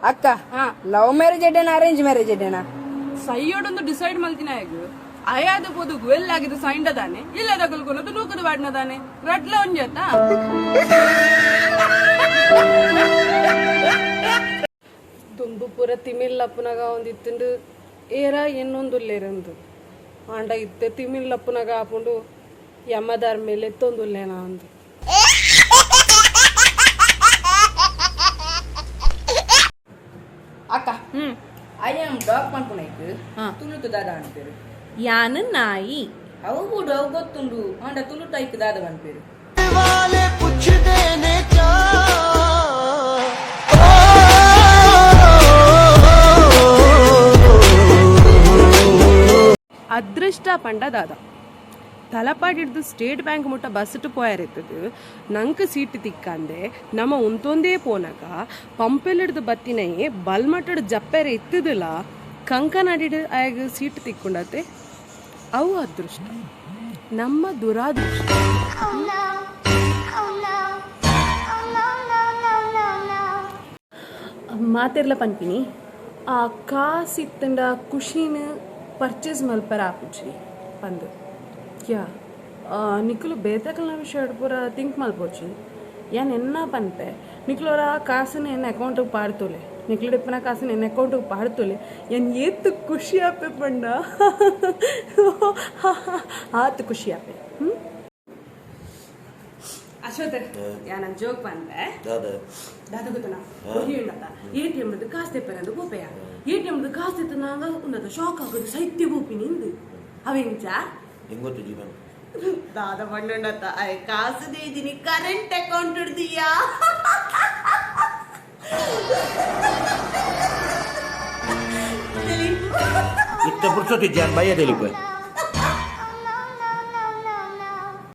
ಅಕ್ಕ, love marriage ಎಡ್ಡೆನಾ, arrange marriage ಎಡ್ಡೆನಾ? ಸೈಯೋಡೊಂದು ಡಿಸೈಡ್ ಮಲ್ತಿನ ಅಯಾದ ಪೋದು ಗುವೆಲ್ ಆಗಿದ್ದು ಸೈಂಡ ದಾನೆ, ಇಲ್ಲದ ಕೊನದು ನೂಕುದು ವಾಡ್ನ ದಾನೆ, ರಡ್ಲ ಒಂಜತ್ತ. ದುಂಬು ಪೂರ ತಿಮಿಲ್ಲಪ್ಪುನಗ ಒಂದಿತ್ತುಂಡು, ಏರ ಎನ್ನೊಂದುಲ್ಲೇರಂದು. ಆಂಡ ಇತ್ತೆ ತಿಮಿಲ್ಲಪ್ಪುನಗ ಆಪುಂಡು, ಯಮದಾರ್ ಮೇಲೆ ಎತ್ತೊಂದುಲ್ಲೇನಾ ಅಂದು. ಅಕ್ಕ, I am dog ಪನ್ಪುನೈಕ್ ತುಳುತು ದಾದ ಅನ್ಪೇರು? ಯಾನ್ ನಾಯಿ. ಅವು ಕೂಡ ಅವು ಗೊತ್ತುಂಡು, ಆಂಡ ತುಳುಟು ಐಕ್ ದಾದ ಪನ್ಪೇರು? ಅದೃಷ್ಟ ಪಂಡ ದಾದ? ತಲಪಾಡಿಡ್ದು ಸ್ಟೇಟ್ ಬ್ಯಾಂಕ್ ಮುಟ್ಟ ಬಸ್ಟು ಪೋಯರಿತ್ತದು, ನಂಕ್ ಸೀಟ್ ತಿಕ್ಕಂದೆ ನಮ್ಮ ಉಂತೊಂದೇ ಪೋನಗ ಪಂಪೆಲಿಡ್ದು ಬತ್ತಿನಯೇ ಬಲ್ಮಟ್ಟಡ್ ಜಪ್ಪೆರೆ ಇತ್ತದಲ, ಕಂಕನಾಡಿಡ್ ಆಯಗ್ ಸೀಟ್ ತಿಕ್ಕೊಂಡತೆ. ಅವು ಅದೃಷ್ಟ, ನಮ್ಮ ದುರಾದೃಷ್ಟ. Oh no. Oh no. Oh no, no, no, no, no. ಮಾತೆರ್ಲ ಪನ್ಪಿನಿ, ಆ ಕಾಸಿತ್ತಂಡ ಖುಷಿನ ಪರ್ಚೇಸ್ ಮಲ್ಪರ ಆಪುಜಿ ಪಂದ್. ಯಾ, ನಿಕುಲು ಬೇತೆಕಲ್ನ ವಿಷಯ ಪೂರ ಥಿಂಕ್ ಮಲ್ಪೊಚಿ. ಯಾನ್ ಎನ್ನ ಪನ್ಪೆ, ನಿಕ್ಲೋರ ಕಾಸುನ ಎನ್ನ ಅಕೌಂಟಿಗೆ ಪಾಡ್ತೋಲೆ, ನಿಕ್ಲುಡ್ ಇಪ್ಪುನ ಕಾಸುನ ಎನ್ನ ಅಕೌಂಟಿಗೆ ಪಾಡ್ತೋಲೆ. ಯಾನ್ ಏತ್ ಖುಷಿ ಆಪೆ ಪಂಡ ಆತ್ ಖುಷಿ ಆಪೆ. ಹ್ಮ್ ಅಶ್ವಥ್, ಯಾನ್ ಜೋಕ್ ಪನ್ಪೆ. ದಾದ ಗೊತ್ತನ? ಉಂಡತ, ಎಟಿಎಂ ಕಾಸು ತೆಪ್ಪರಂದು ಪೋಪೆಯ. ಎಟಿಎಂ ಕಾಸು ತೆತ್ತನಾಗ ಉಂಡತ ಶಾಕ್ ಆಗೋದು, ಸೈತ್ಯ ಪೋಪಿನಿ ಇಂದು ಅವೆಂಚ? ಹೆಂಗೊತ್ತು ಜೀವನ? ದಾದ ಪಂಡುಂಡತ, ಕಾಸು ದೇದಿನಿ ಕರೆಂಟ್ ಅಕೌಂಟ್ ಹಿಡ್ದಿಯಾ. ಇತ್ತ ಪುರ್ಸೊತ್ತಿಜ್ಜಾನ್ ಬಯ್ಯದೆಲಿಪೆ.